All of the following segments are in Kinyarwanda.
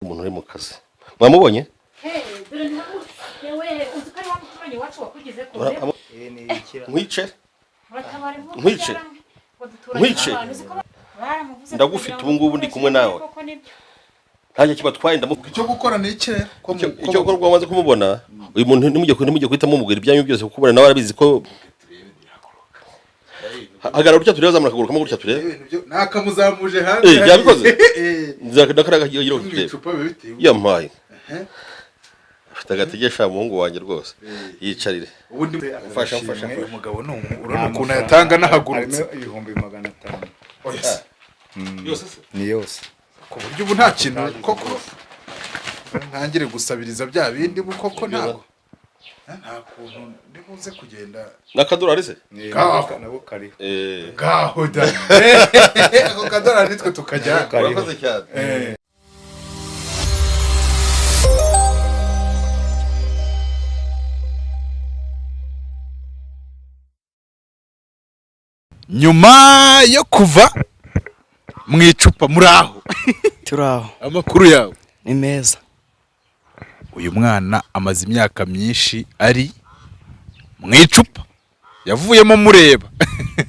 Umuntu uri mu kazi mwamubonye? Nkwice, nkwice, nkwice. Ndagufite ubu ngubu, ndi kumwe nawe, ntajya kibatwaye, ndamufite. Icyo gukora ni iki rero ko Icyo gukora, wamaze kumubona uyu muntu, ntimujye guhita mumubwira ibyanyu byose, kuko ubona nawe arabizi ko. Hagarara gutya turebe, zamura akaguru kamwe gutya turebe. Ibintu nakamuzamuje hanze. Eh, yabikoze? Eh. Nzakara kagira Mu turebe. icupa biba bitewe. Yampaye, afite agategesha umuhungu wanjye rwose, yicarire. Ubundi Mfasha, mfasha. Uyu mugabo ni urabona ukuntu ayatanga nahagurutse. Harimo 500,000. Oya se. Yose se? Ni yose. Ku buryo ubu nta kintu koko ntangire gusabiriza bya bindi, bu koko ntabwo nta kuntu ndibuze kugenda. N'akadorari se? Ngaho. Nabo kariho. Eh. Ngaho da, ako kadorari nitwe tukajyana. Kariho. Urakoze cyane. Eh. Nyuma yo kuva mu icupa, muri aho? Turi aho. Amakuru yawe? Ni meza. Uyu mwana amaze imyaka myinshi ari mu icupa, yavuyemo mureba.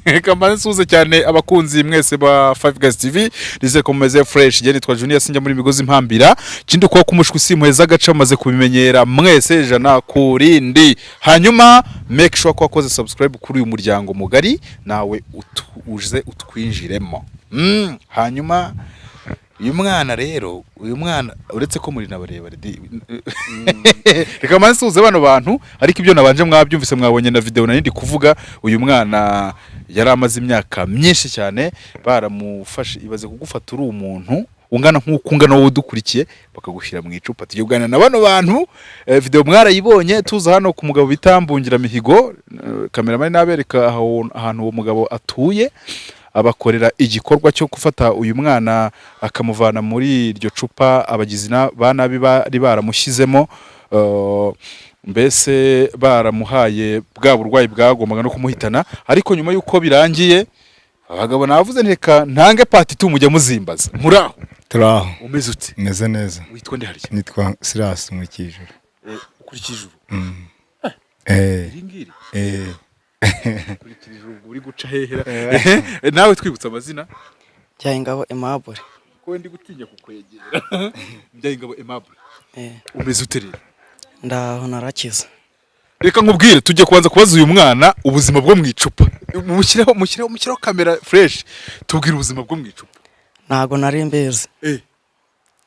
Reka mbanze nsuhuze cyane abakunzi mwese ba Five Guys TV, nizere ko mumeze fresh. Njye nitwa Junior, sinjya muri migozi mpambira ikindi kuba kumushwi simuheza agace, amaze kubimenyera mwese ijana ku rindi. Hanyuma make sure ko wakoze subscribe kuri uyu muryango mugari, nawe uze utwinjiremo. Hanyuma uyu mwana rero, uyu mwana uretse ko muri na barebare reka mbanze nsuhuze bano bantu, ariko ibyo nabanje mwabyumvise, mwabonye na video nari ndi kuvuga. Uyu mwana yari amaze imyaka myinshi cyane baramufashe. Ibaze kugufata uri umuntu ungana nk'uko ungana wowe udukurikiye, bakagushyira mu icupa. Tugiye kuganira na bano bantu. Video mwarayibonye, tuza hano ku mugabo bita Mbungiramihigo. Kameramani nabereka ahantu uwo mugabo atuye, abakorera igikorwa cyo gufata uyu mwana akamuvana muri iryo cupa abagizi ba nabi bari baramushyizemo, mbese baramuhaye bwa burwayi bwagombaga no kumuhitana. Ariko nyuma y'uko birangiye, abagabo navuze nti reka ntange part 2, mujya muzimbaza. Muri aho? Turi aho. Umeze ute? Meze neza. Witwa nde harya? Nitwa Silas Mukijuru. Ukurikije ijuru? Eh. Iri ngiri? Eh. Ukurikije ijuru ubwo uri guca hehera. Nawe twibutsa amazina. Byayingabo Aimable. Ko ndi gutinya kukwegera. Byayingabo Aimable. Eh. Umeze ute rero? Ndaho, narakize. Reka nkubwire, tujye kubanza kubaza uyu mwana ubuzima bwo mu icupa. Mushyireho, mushyireho, mushyireho kamera fresh, tubwire ubuzima bwo mu icupa. Ntago nari mbizi. Eh.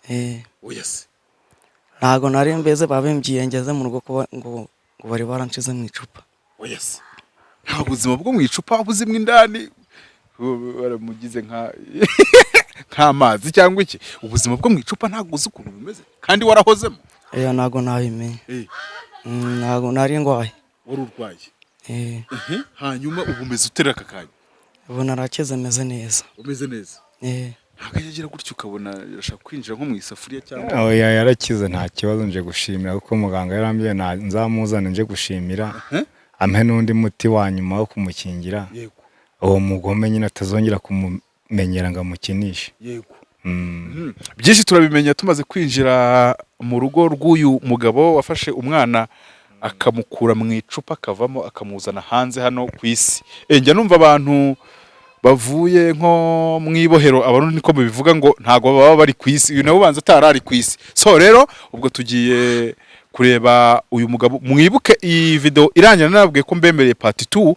Eh. Oya se. Ntago nari mbizi, babimbwiye ngeze mu rugo kuba ngo bari baranshize mu icupa. Oya se, nta buzima bwo mu icupa buzimwe indani baramugize nk'amazi cyangwa iki. Ubuzima bwo mu icupa ntabwo uzi ukuntu bumeze kandi warahozemo? Eh, ntago nabimenye. Eh. Ntago nari ndwaye. Wari urwaye? Eh. Hanyuma ubu umeze ute aka kanya? Ubu narakize, meze neza. Umeze neza? Eh. Ntabwo ajya agira gutyo ukabona arashaka kwinjira nko mu isafuriya cyangwa? Oya, yarakize, nta kibazo. Nje gushimira kuko muganga yarambwiye nzamuzane nje gushimira, ampe n'undi muti wa nyuma wo kumukingira, uwo mugome nyine atazongera kumumenyera ngo amukinishe. Byinshi turabimenya tumaze kwinjira mu rugo rw'uyu mugabo wafashe umwana akamukura mu icupa akavamo, akamuzana hanze hano ku isi. Njya numva abantu bavuye nko mu ibohero, Abarundi niko babivuga, ngo ntabwo baba bari ku isi. Uyu nawe ubanza atari ari ku isi. So rero ubwo tugiye kureba uyu mugabo. Mwibuke iyi video irangira nababwiye ko mbemereye part 2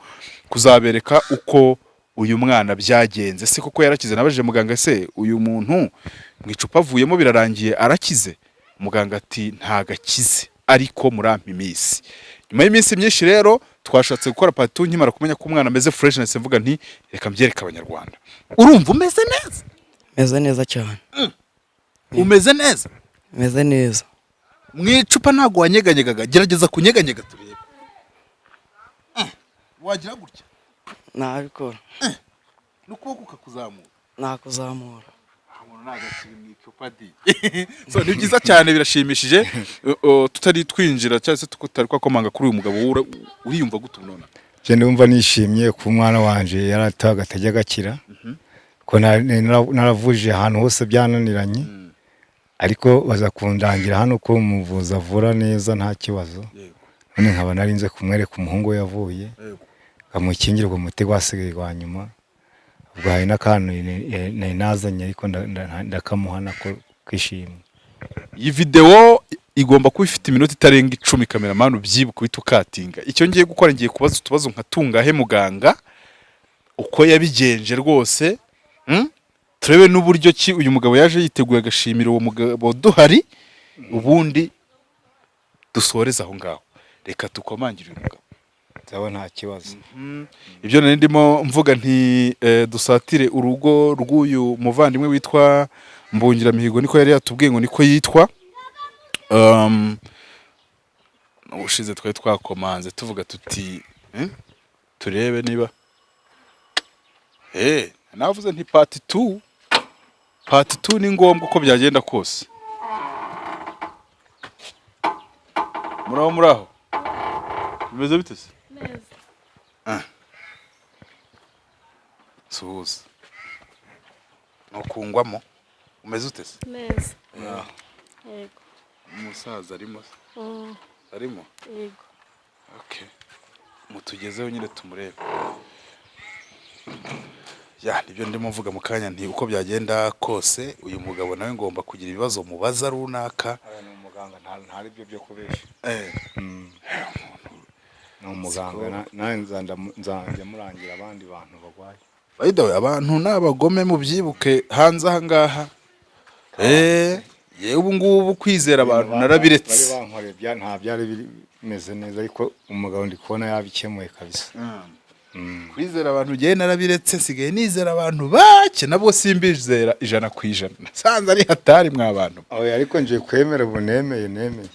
kuzabereka uko uyu mwana byagenze, se koko yarakize. Nabajije muganga: "Se uyu muntu mu icupa avuyemo birarangiye, arakize?" Muganga ati: "Ntago akize, ariko murampa iminsi." Nyuma y'iminsi myinshi rero twashatse gukora part 2. Nkimara kumenya ko umwana ameze fresh, nahise mvuga nti reka mbyereke Abanyarwanda. Urumva umeze neza? Meze neza cyane. Umeze neza? Meze neza. Mu icupa ntabwo wanyeganyegaga? Gerageza kunyeganyega turebe. Wagira gutya? Nabikora. N'ukuboko ukakuzamura? Nakuzamura. Umuntu ntabwo akiri mu icupa di. So ni byiza cyane, birashimishije. Tutari twinjira cyangwa se tutari twakomanga kuri uyu mugabo, wowe uriyumva gute ubu nonaha? Je ndumva nishimye kuba umwana wanje yarataga atajya agakira, ko naravuje ahantu hose byananiranye. Ariko baza kundangira hano ko umuvuzi avura neza nta kibazo. None nkaba narinze kumwereka umuhungu we yavuye, nkamukingirwa umuti wasigaye wa nyuma. Ubwo hari n'akantu nari nazanye, ariko ndakamuha nako kwishimye. Iyi videwo igomba kuba ifite iminota itarenga 10. Cameraman, ubyibuke uhita ukatinga. Icyo ngiye gukora, ngiye kubaza utubazo nka tungahe muganga uko yabigenje rwose, Turebe n'uburyo ki uyu mugabo yaje yiteguye agashimira uwo mugabo duhari, ubundi dusoreze aho ngaho. Reka tukomangire uyu mugabo. Nzaba nta kibazo. Ibyo nari ndimo mvuga nti dusatire urugo rw'uyu muvandimwe witwa Mbungiramihigo, niko yari yatubwiye ngo niko yitwa. Ubushize twari twakomanze tuvuga tuti turebe niba navuze nti part 2, part 2 ni ngombwa uko byagenda kose. Muraho, muraho, bimeze bite se? Neza. Suhuza nukungwamo. Umeze ute se? Neza, yego. Umusaza arimo se? Mm. Arimo? Yego. Okay, mutugezeho nyine tumurebe. Ya, nibyo ndimo mvuga mu kanya nti uko byagenda kose uyu mugabo nawe ngomba kugira ibibazo mubaza runaka. Ni umuganga, ntari byo byo kubesha. Ni umuganga, nawe nzajya murangira abandi bantu barwaye. By the way, abantu ni abagome, mubyibuke hanze aha ngaha. Yewe, ubu ngubu kwizera abantu Bari narabiretse. bankoreye nta byari bimeze neza, ariko umugabo ndi kubona yabikemuye kabisa. Kwizera abantu ngewe narabiretse, nsigaye nizera abantu bake, nabwo simbizera 100%. Nasanze ari hatari mwa bantu. Oya, ariko nje kwemera ubu, nemeye.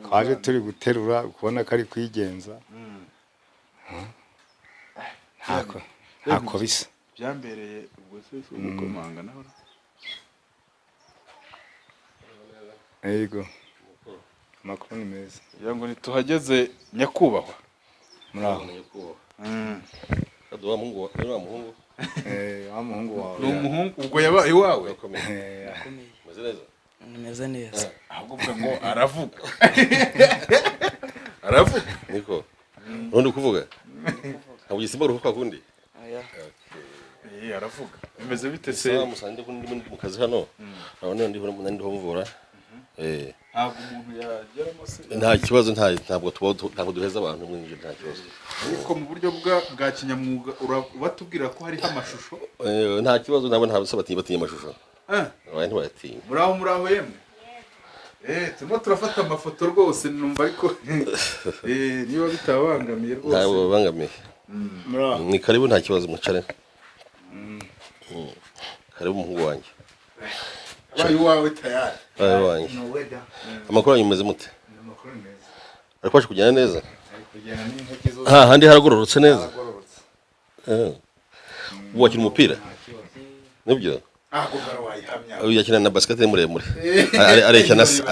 Twaje turi guterura, kubona ko ari kwigenza, ntako bisa. Byambereye ubwo se si ugukomanga naho? Yego, amakuru ni meza. Kugira ngo ntituhageze nyakubahwa. Muraho. Wa muhungu wa muhungu. Wa muhungu wawe. Ni umuhungu ubwo yabaye iwawe? Urakomeye? Umeze neza? Nimeze neza. Ahubwo uvuga ngo aravuga, aravuga. Niko urundi kuvuga ntabwo ugisimba uruhu kwa kundi. Oya. Aravuga. Bimeze bite se? Sawa, musanze ko ndi mu kazi hano, urabona ndiho ndiho mvura. Ntabwo umuntu yageramo se? Nta kibazo, ntabwo tuba ntabwo duheza abantu mwinjira, nta kibazo. Ariko mu buryo bwa kinyamwuga batubwira ko hariho amashusho. Nta kibazo, nabo nta batinya amashusho. Oya, ntibayatinya. Muraho, muraho yemwe. Turimo turafata amafoto rwose, numva ariko niba bitabangamiye rwose. Ntabwo babangamiye. Muraho. Ni karibu, nta kibazo, mwicare. Karibu umuhungu wanjye. Abaye iwawe tayari. Abaye wanjye. Amakuru yanyu, mumeze mute? Amakuru ni meza. Ariko kubasha kugenda neza? Ari kugenda n'intege zose. Ha handi haragororotse neza? Aragororotse. Ubu wakina umupira nibyo? Ntabwo baro wayihamya. Uyu yakina na basket, ni muremure. Areshya na se,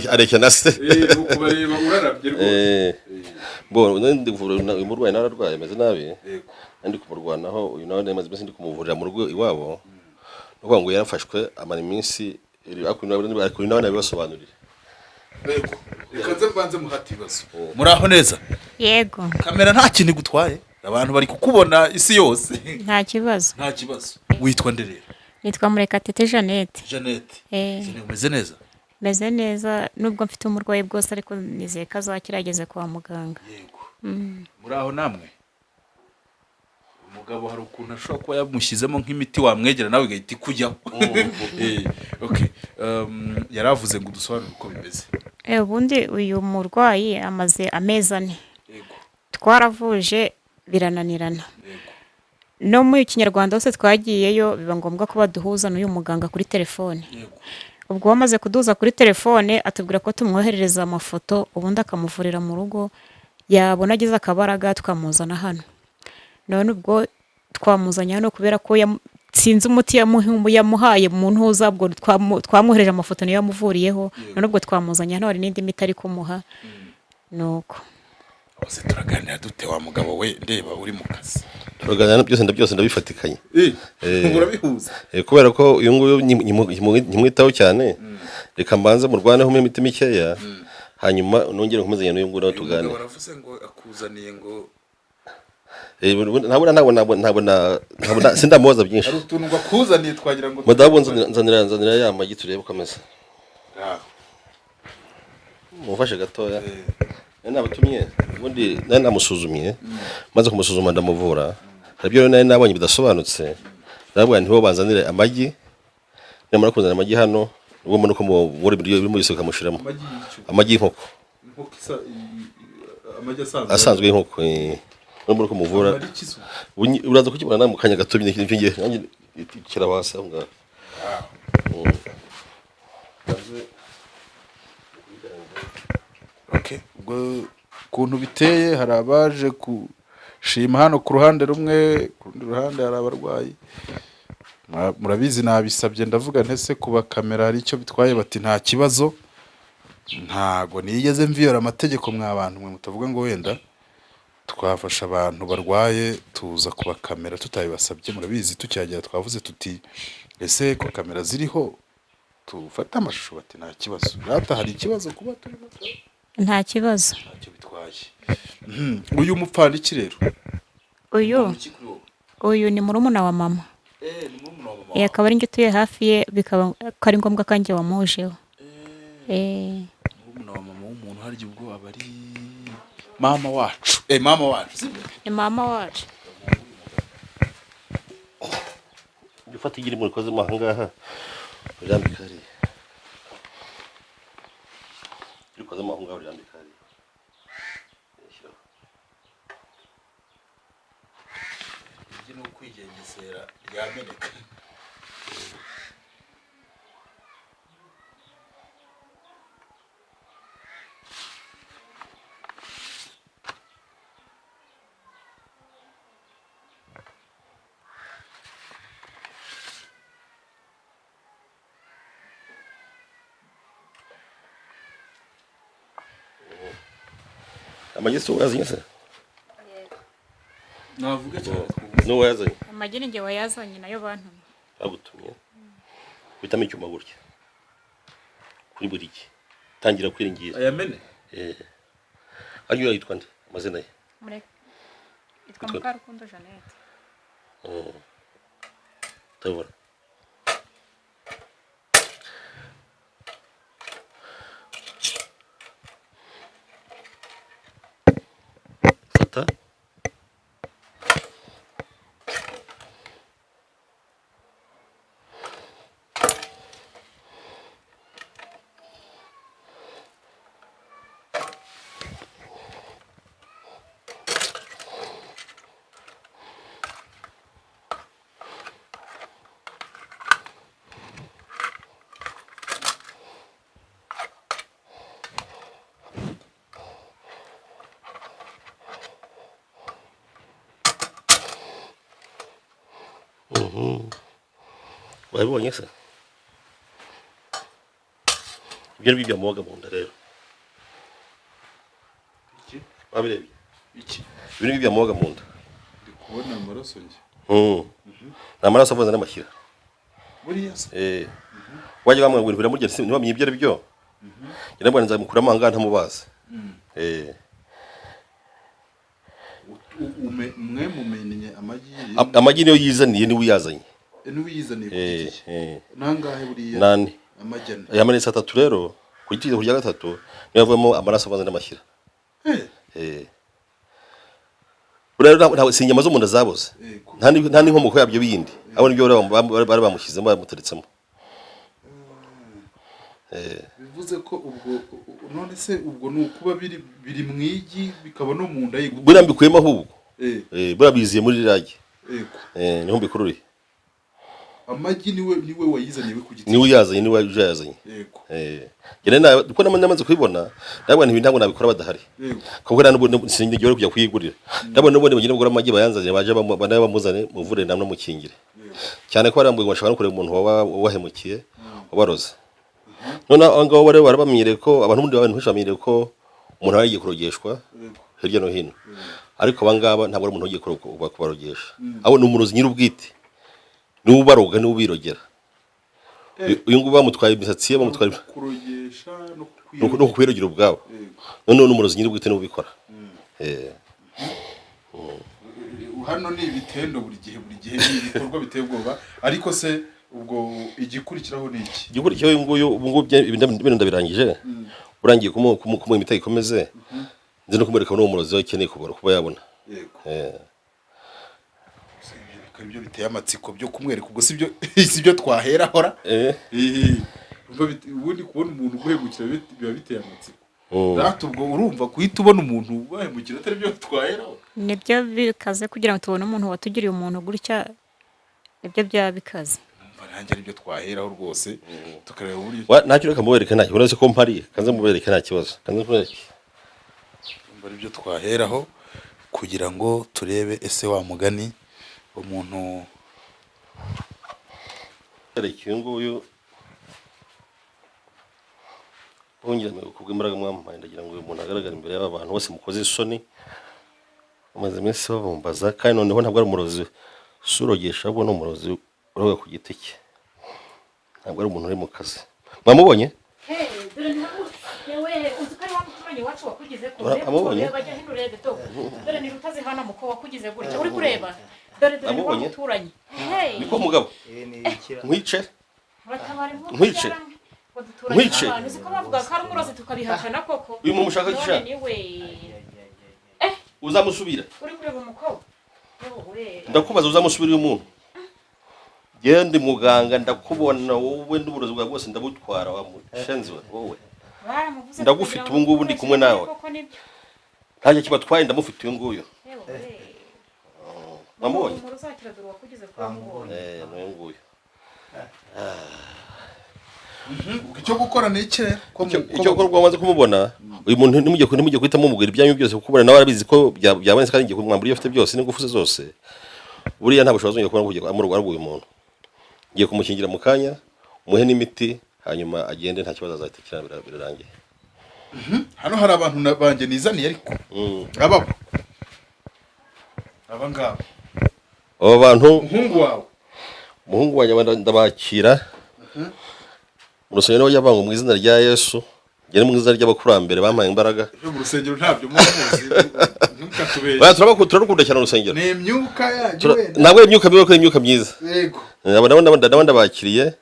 areshya na se. Ni ukubareba urarabye rwose. Bo ndi kuvura uyu murwayi, nawe ararwaye, ameze nabi. Ndi kumurwanaho, uyu nawe maze iminsi ndi kumuvurira mu rugo iwabo. Ni ukuvuga ngo yarafashwe amara iminsi, ariko uyu nawe nabibasobanurire. Yego. Reka nze mbanze muhate ibibazo. Muraho neza? Yego. Kamera nta kintu igutwaye, abantu bari kukubona isi yose. Nta kibazo. Nta kibazo. Witwa nde rero? Nitwa Murekatete Jeannette. Jeannette. Eh. Jeannette, umeze neza? Meze neza nubwo mfite umurwayi bwose, ariko nizeye ko azakira ageze kwa muganga. Yego. Muraho namwe. Umugabo hari ukuntu ashobora kuba yamushyizemo nk'imiti, wamwegera nawe igahita ikujyaho. Okay. Yaravuze ngo udusobanurire uko bimeze. Ubundi uyu murwayi amaze amezi 4. Twaravuje birananirana. No mu kinyarwanda hose twagiyeyo, biba ngombwa ko baduhuza n'uyu muganga kuri telefone. Ubwo bamaze kuduhuza kuri telefone, atubwira ko tumwoherereza amafoto, ubundi akamuvurira mu rugo, yabona agize akabaraga tukamuzana hano. None ubwo twamuzanye hano kubera ko sinzi umuti yamuhaye mu ntuza. Ubwo twamwohereje amafoto, niyo yamuvuriyeho. None ubwo twamuzanye hano, hari n'indi miti ari kumuha, nuko. Bose turaganira dute wa mugabo we, ndeba uri mu kazi. Turaganira byose, ndabyose ndabifatikanye. Urabihuza. Kubera ko uyu nguyu nyimwitaho cyane, reka mbanze murwaneho imiti mikeya, hanyuma nongere nkomezanye n'uyu nguyu nawe tuganire. Baravuze ngo akuzaniye ngo Ntabwo ntabwo ntabwo ntabwo ntabwo sindamubaza byinshi. Hari utuntu ngo akuzaniye twagira ngo Madamu, nzanira ya magi turebe uko ameze. Mumufashe gatoya. Nari nabatumye ubundi, nari namusuzumye, maze kumusuzuma ndamuvura. Hari ibyo rero nari nabonye bidasobanutse, ndababwira nti bo banzanire amagi. Nimara kuzana amagi hano, ubwo mbona uko mubura ibiryo birimo byose bikamushiramo. Amagi y'icyo? Amagi y'inkoko. Inkoko isa amagi asanzwe? Asanzwe y'inkoko. Urabona uko muvura. Amagi ikizu. Uraza kukibona nawe mu kanya gato nyine, nicyo ngiye nanjye icara hasi aho ngaho. Okay, ubwo ukuntu biteye, hari abaje gushima hano ku ruhande rumwe, ku rundi ruhande hari abarwayi. Murabizi nabisabye, ndavuga ntese kuba kamera hari icyo bitwaye, bati nta kibazo. Ntago nigeze mviyora amategeko mwa bantu mwe, mutavuga ngo wenda twafasha abantu barwaye tuza kuba kamera tutabibasabye. Murabizi tukihagera twavuze tuti ese ko kamera ziriho tufate amashusho, bati nta kibazo. Rata hari ikibazo kuba turimo Nta kibazo. Ntacyo bitwaye. Uyu mupfandiki rero? Uyu uyu ni murumuna wa mama. Ni murumuna wa mama. Akaba ari njye utuye hafi ye, bikaba ko ari ngombwa ko njye wamujeho. Murumuna wa mama w'umuntu, harya ubwo aba ari mama wacu. Mama wacu, sibyo? Ni mama wacu. Jya ufata igi rimwe rikozemo aha ngaha urirambike hariya. Igi rikozemo aho ngaho urirambike hariya. Shyiraho. Igi ni ukwigengesera ryameneka. Amagi si uwayazanye se? Navuga cyane. Ni uwayazanye? Amagi ni njye wayazanye, nayo bantumye. Bagutumye guhitamo icyuma gutya kuri buri gi, tangira kwiringira. Ayamene. Hanyuma yitwa nde amazina ye? Mureke. Yitwa Mukarukundo Jeannette. Ndabona. Fata. Wabibonye se? Ibyo ni byo byamubaga mu nda rero. Iki? Wabirebye? Iki? Ibi ni byo byamubaga mu nda. Ndi kubona amaraso njye. Ni amaraso avanze n'amashyira. Buriya se? Wajya bamwe ngo biramurya ntibamenye ibyo ari byo. Yarabwana nzamukuramo aha ngaha ntamubazi. Mwe mumenye amagi? Amagi niyo yizaniye, niwe uyazanye. Niwe yizaniye ku giti cye? Eh. Nangahe buriya? Nane. Amagi ane. Aya manetse atatu rero ku giti rya gatatu niyo avamo amaraso avanze n'amashyira. Buriya rero ntabwo si inyama zo mu nda zaboze. Nta n'inkomoko yabyo bindi. Abo nibyo bari bamushyizemo, bamuteretsemo. Bivuze ko ubwo none se ubwo ni ukuba biri mu igi bikaba no mu nda ye? Buriya mbikuyemo ahubwo. Buriya biziye muri ragi. Niho mbikururiye. Amagi niwe wayizaniye we ku giti? Niwe uyazanye, niwe uyazanye. Njye kuko namaze kubibona, ndabona ibi ntabwo nabikora badahari. Kuko nta n'ubundi sinigeze kujya kuyigurira. Ndabona n'ubundi bagenda bagura amagi bayanzanye, baje nawe bamuzane muvure namwe mukingire. Cyane ko barambuye ngo bashaka no kureba umuntu wabahemukiye, wabaroze. None aho ngaho bari barabamenyereye ko abantu, ubundi abantu benshi bamenyereye ko umuntu aba yagiye kurogeshwa. Hirya no hino. Ariko abangaba ntabwo ari umuntu ugiye kubarogesha, abo ni umurozi nyir'ubwite, niwe ubaroga, niwe ubirogera. Uyu nguyu bamutwaye imisatsi ye, bamutwaye Kurogesha no no kukwirogera ubwabo. Noneho n'umurozi nyir'ubwite niwe ubikora. Hano ni ibitendo buri gihe, buri gihe ni ibikorwa biteye ubwoba. Ariko se ubwo igikurikiraho ni iki? Igikurikiyeho, uyu nguyu ubu ngubu ibintu ndabirangije, urangiye kumuha imiti ikomeze, nzi no kumwereka n'uwo murozi we akeneye kubona kuba yabona. Ibyo byo biteye amatsiko byo kumwereka, ubwo sibyo, sibyo twaherahora? Ubundi kubona umuntu uguhemukira biba biteye amatsiko. Rata ubwo urumva guhita ubona umuntu ubahemukira atari byo twaheraho? Nibyo bikaze, kugira ngo tubone umuntu watugiriye umuntu gutya, nibyo byaba bikaze. Numva nanjye aribyo twaheraho rwose, tukareba uburyo. Ntacyo, reka mubereke, ntacyo, uretse ko mpari, kanze mubereke, nta kibazo, kanze mubereke. Numva aribyo twaheraho kugira ngo turebe ese wa mugani umuntu. Bereke uyu nguyu. Wongera kubw'imbaraga mwampaye, ndagira ngo uyu muntu agaragare imbere y'aba bantu bose mukoze isoni, bamaze iminsi babumbaza. Kandi noneho ntabwo ari umurozi si urogesha, ahubwo ni umurozi uroga ku giti cye, ntabwo ari umuntu uri mu kazi. Mwamubonye? Uzi ko ari wa muturanyi wacu wakugize ko Amubonye? Bajya hino urebe do, dore ni rutazihana muko wakugize gutya, uri kureba, dore dore ni wa Amubonye? muturanyi. Niko mugabo, nkwice. Batabara inkuru. Nkwice. Ngo duturanye Nkwice. n'abantu, uzi ko bavuga ko ari umurozi tukabihakana koko? Uyu muntu ushaka None iki? niwe. Uzamusubira? Uri kureba umukobwa? Yewe. Ndakubaza, uzamusubira uyu muntu? Genda muganga, ndakubona wowe n'uburozi bwawe bwose ndabutwara, wa mushenzi we wowe. Baramuvuze. Ndagufite Kugira ubu ngubu ndi kumwe nawe. koko nibyo. Ntacyo kibatwaye, ndamufite uyu nguyu. Yewe. Wamubonye? Umuntu uzakira, dore uwakugize ko wamubonye. N'uyu nguyu. Icyo gukora ni iki rero? Icyo gukora, ubwo wamaze kumubona uyu muntu, ntimujye guhita mumubwira ibyanyu byose, kuko ubona nawe arabizi ko byabonetse, kandi ngiye kumwambura ibyo afite byose n'ingufu ze zose. Buriya nta bushobozi azongera kubona kujya amurwara. Uyu muntu ngiye kumukingira mu kanya, umuhe n'imiti, hanyuma agende, nta kibazo, azahita akira, birarangiye. Hano hari abantu banjye nizaniye, ariko ababo aba ngaba. Abo bantu? Umuhungu wawe. Umuhungu wanjye ndabakira mu rusengero, bajya banga mu izina rya Yesu, ngere mu izina ry'abakurambere bampaye imbaraga. Ibyo mu rusengero ntabyo muba muzi, ntimukatubeshye. Oya, turarukunda cyane urusengero. Ni imyuka yanyu wenda. Ntabwo ari imyuka mibi, ariko ni imyuka myiza. Abo nabo ndabakiriye.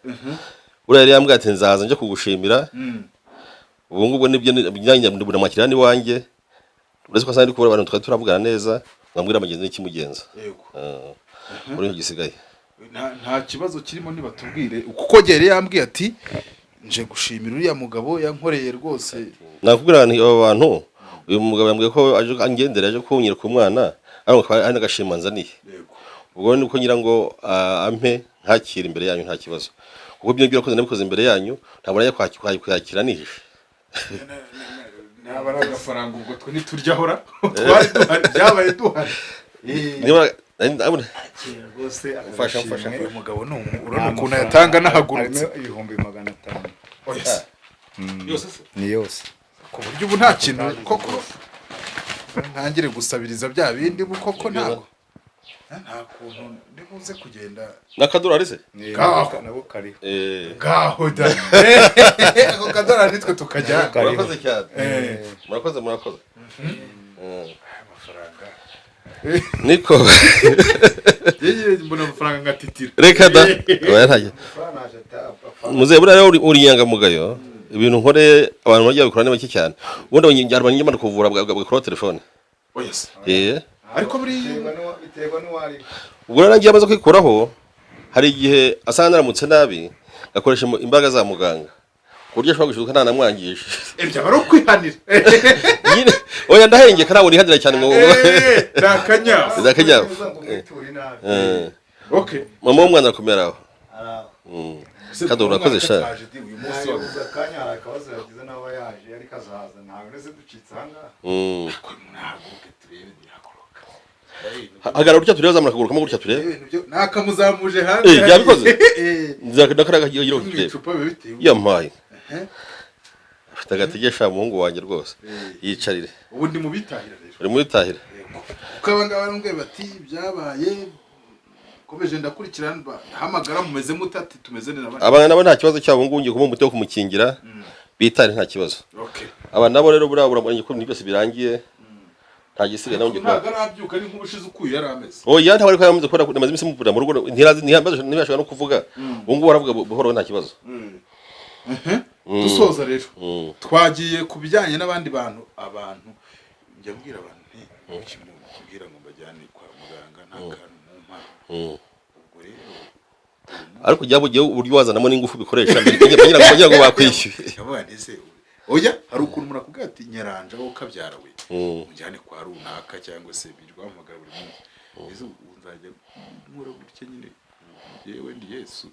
Buriya yari yambwiye ati: "Nzaza nje kugushimira." Ubu ngubu nibyo ndamwakira n'iwanjye, uretse ko asanga ndi kubura abantu twari turavugana neza, mwambwira amagenzi n'ikimugenza. Muri icyo gisigaye. Nta kibazo kirimo, nibatubwire, kuko yari yambwiye ati: "Nje gushimira uriya mugabo yankoreye rwose." Nakubwira nti aba bantu, uyu mugabo yambwiye ko aje angendera, aje kunyereka umwana, ariko akaba ari n'agashima nzaniye. Ubwo ni uko ngira ngo ampe ntakire imbere yanyu, nta kibazo, kuko ibyo nabikoze, nabikoze imbere yanyu, ntabwo najya kwakira nihishe. Naba ari agafaranga, ubwo twe ntiturya, twari duhari, byabaye duhari. Niba ndabona Rwose. Mfasha, mfasha. Uyu mugabo ni urabona ukuntu ayatanga nahagurutse. Harimo 500,000. Oya se. Yose se? Ni yose. Ku buryo ubu nta kintu koko ntangire gusabiriza bya bindi, ubu koko ntabwo nta kuntu ndibuze kugenda. N'akadorari se? Ngaho. Nabo kariho. Ngaho da, ako kadorari nitwe tukajyana. Kariho. Murakoze cyane, murakoze, murakoze. Amafaranga. Niko. Yewe, mbona amafaranga ngatitira. Reka da, oya, ntacyo. Muzehe, buriya rero uri inyangamugayo. Ibintu nkoreye abantu bajya babikora ni bake cyane. Ubundi abanyamara kuvura bagakuraho telefone. Oya se. Ariko buriya Biterwa n'uwari. Ubwo rero nagiye amaze kwikuraho, hari igihe asanga naramutse nabi, ngakoresha imbaraga za muganga ku buryo ashobora gushiduka ntanamwangije. Ibyo aba ari ukwihanira. Nyine oya, ndahengeka, ntabwo nihanira cyane ngo Ni akanyafu. Ni akanyafu. Okay. Mama w'umwana akomera aho. Kado, urakoze sha. Uyu munsi wa Yabuze akanya, hari akabazo yagize n'aba yaje, ariko azahaza, ntabwo ndetse ducitse ahangaha. Ntahaguruke turebe, ntihaguruka. Hagarara gutya turebe, zamura akaguru kamwe gutya turebe. Ibintu byo nakamuzamuje hanze. Yabikoze? Eh. Nzakora akagira Mu turebe. icupa biba bitewe. Yampaye. Ufite agatege sha muhungu wanjye rwose, yicarire. Ubu ndi mu bitahira rero. Uri muri tahira. Kuko aba ngaba barambwiye bati byabaye, komeje ndakurikirana, hamagara mumeze mute, ati tumeze neza abandi. Abana nabo nta kibazo cyabo, ngubu ngiye kumuha umuti wo kumukingira, bitare nta kibazo. Okay. Aba nabo rero buriya urabona ko ibintu byose birangiye, nta gisigaye, nawe ngiye kuba Ntabwo arabyuka, ni nk'ubushize ukuye yari ameze. Oya, ntabwo ariko yamaze kubera amaze iminsi muvura mu rugo, ntirazi, ntibashobora no kuvuga. Ubu ngubu aravuga buhoro, nta kibazo. Dusoza rero, Mm. twagiye ku bijyanye n'abandi bantu. Abantu njya mbwira abantu nti kuki mubwira ngo mbajyane kwa muganga nta kantu mumpa? Ubwo rero Ariko ujya bugiye uburyo wazanamo n'ingufu bikoresha kugira ngo bakwishyuye. Ndavuga nti ese oya, hari ukuntu umuntu akubwira ati nyaranja wowe ukabyara we, mujyane kwa runaka, cyangwa se birirwa bahamagara buri munsi. Ese ubu nzajya nkora gutya nyine, yewe ndi Yesu?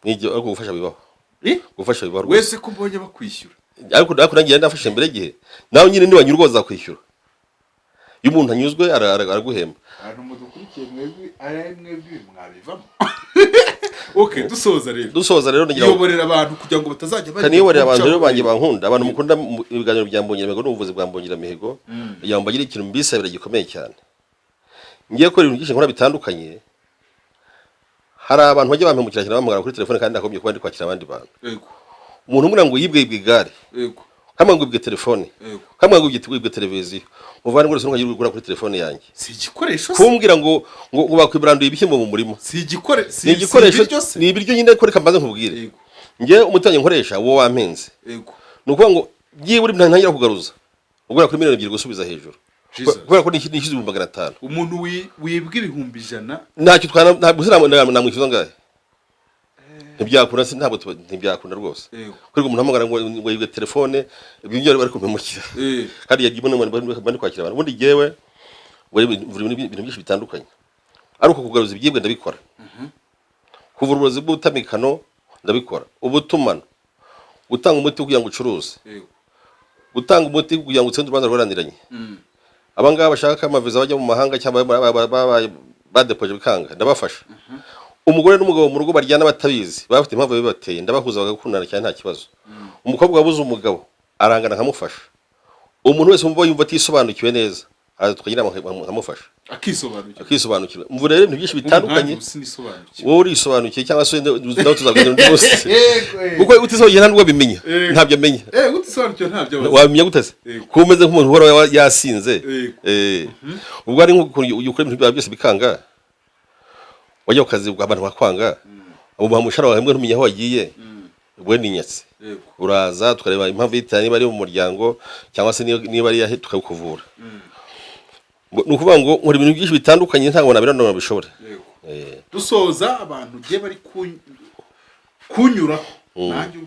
Nibyo, ariko gufasha bibaho. Eh? Gufasha bibaho rwose. Wese ko mbonye bakwishyura. Ariko nanjye ndafashe mbere y'igihe, nawe nyine niwanyurwa bazakwishyura. Iyo umuntu anyuzwe araguhemba. Abantu mudukurikiye mwebwe, ari mwebwe mwabivamo. Okay, dusoza rero. Dusoza rero nagira ngo Iyoborera abantu kugira ngo batazajya bajya kaniyoborera abantu rero guca- banjye bankunda, abantu mukunda ibiganiro bya Mbungiramihigo n'ubuvuzi bwa Mbungiramihigo, kugira ngo mbagire ikintu mbisabira gikomeye cyane. Ngiye gukora ibintu byinshi nkora bitandukanye. Hari abantu bajya bampemukira cyane, bampamagara kuri telefone kandi nakagombye kuba ndi kwakira abandi bantu. Umuntu umwe ngo yibwe, yibwe igare, kamwe ngo yibwe telefone, kamwe ngo yibwe televiziyo. Muvandimwe rwose, ntukajye ugura kuri telefone yanjye. Si igikoresho se? Kumbwira ngo bakwiburanduye ibishyimbo mu murima. Si igikore si Ni igikoresho? Si ibiryo se? Ni ibiryo nyine, ariko reka mbanze nkubwire. Njye umutungo nkoresha wo wampenze. Ni ukuvuga ngo byibura ntangira kugaruza ugura kuri 2 miliyoni gusubiza hejuru. Jesus. Kubera ko nishyuza 500,000. Umuntu wibwa 100,000? Ntacyo twana, ntabwo namwishyuza ngahe, ntibyakunda, ntabwo ntibyakunda rwose. Kuri umuntu ahamagara ngo yibwe telefone, ibyo ngibyo bari kumpemukira. Kandi yagiye mbona bari kwakira abantu. Ubundi jyewe mvura ibintu byinshi bitandukanye, ariko kugaruza ibyibwe ndabikora, kuvura uburozi bw'ubutamikano ndabikora, ubutumano, gutanga umuti kugira ngo ucuruze, gutanga umuti kugira ngo utsinde urubanza rwaraniranye. Abangaba bashaka amaviza bajya mu mahanga cyangwa badepoje bikanga, ndabafasha. Umugore n'umugabo mu rugo baryana batabizi, baba bafite impamvu bibateye, ndabahuza bagakundana cyane, nta kibazo. Umukobwa wabuze umugabo arangana nkamufasha. Umuntu wese wumva yumva atisobanukiwe neza araza tukagira inama nkamufasha. Akisobanukirwa. Akisobanukirwa. Mvura rero ibintu byinshi bitandukanye. Sinisobanukiwe. Wowe urisobanukiye, cyangwa se nawe tuzaganira undi munsi. Yego. Kuko utisobanukiye nta nubwo abimenya. Ntabyo amenya. Utisobanukiwe ntabyo abaza. Wabimenya gute se? Yego. Kuba umeze nk'umuntu uhora yasinze. Yego. Ubwo ari nk'ukuntu ukora ibintu byawe byose bikanga, wajya ku kazi abantu bakwanga, ubaha umushahara wawe ntumenya aho wagiye, ubwo ni inyatsi. Uraza tukareba impamvu y'itara, niba ari mu muryango cyangwa se niba ari iyahe, tukabikuvura. Ni ukuvuga ngo nkora ibintu byinshi bitandukanye, ntabwo nabirandura bishobora. Yego. Dusoza, abantu ugiye bari kunyuraho nanjye.